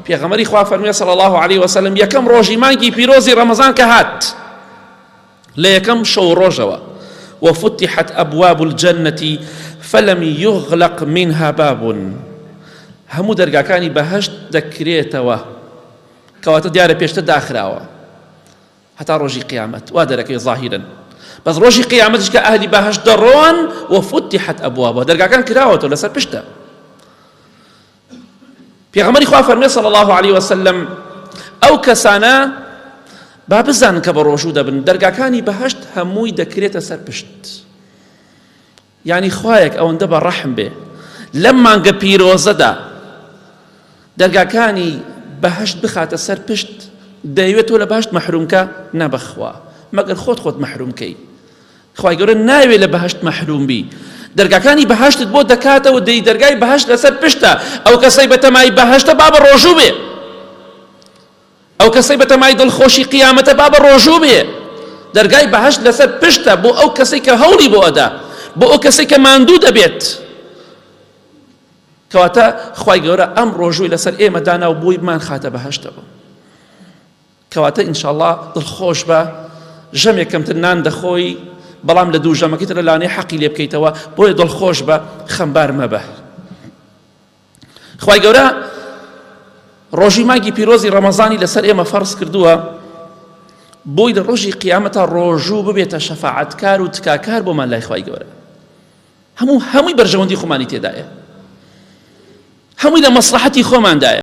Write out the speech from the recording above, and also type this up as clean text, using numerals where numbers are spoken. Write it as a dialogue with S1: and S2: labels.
S1: پێغەمبەری خوا فەرمووی صلی الله علیه وسلم یەکەم ڕۆژی مانگی پیرۆزی ڕەمەزان کە هات لە یەکەم شەو ڕۆژەوە وفتحت أبواب الجنة فلم يغلق منها باب هەموو دەرگاکانی بەهەشت دەکرێتەوە کەواتە دیارە پێشتر داخراوە هەتا ڕۆژی قیامەت وا دەرەکەی ظاهیرن بەس ڕۆژی قیامەتیش کە ئەهلی بەهەشت دەڕۆن وفتحت أبوابها دەرگاکان کراوەتەوە لەسەر پشتە پێغەمبەری خوا فەرمێ صلی الله علیه وسلم ئەو کەسانە با بزانن کە بە ڕۆژوو دەبن دەرگاکانی بەهەشت هەمووی دەکرێتە سەر پشت یعنی خوایەک ئەوەندە بە ڕەحم بێ لەم مانگە پیرۆزەدا دەرگاکانی بەهەشت بخاتە سەر پشت دەیەوێت تۆ لە بەهەشت مەحرومکە نەبەخوا مەگەر خۆت خۆت مەحرومکەی خوای گەورە ناوێ لە بەهەشت مەحروم بی دەرگاکانی بەهەشتت بۆ دەکاتەوە دەی دەرگای بەهەشت لەسەر پشتە ئەو کەسەی بەتەمای بەهەشتە با بە ڕۆژوو بێ ئەو کەسەی بەتەمای دڵخۆشی قیامەتە با بە ڕۆژوو بێ دەرگای بەهەشت لەسەر پشتە بۆ ئەو کەسەی کە هەوڵی بۆ ئەدا بۆ ئەو کەسەی کە ماندوو دەبێت کەواتە خوای گەورە ئەم ڕۆژووی لەسەر ئێمە دانا و بۆی بمان خاتە بەهەشتەوە کەواتە ان شاءاللە دڵخۆش بە ژەمێک کەمتر نان دەخۆی بەڵام لە دوو ژەمەکەی تر لەوانەیە حەقی لێ بکەیتەوە بۆیە دڵخۆش بە خەمبار مەبە خوای گەورە ڕۆژی مانگی پیرۆزی ڕەمەزانی لەسەر ئێمە فەرز کردووە بۆی لە ڕۆژی قیامەتا ڕۆژوو ببێتە شەفاعەتکار و تکاکار بۆمان لای خوای گەورە هەموو هەمووی بەرژەوەندی خۆمانی تێدایە هەمووی لە مەسلحەتی خۆماندایە.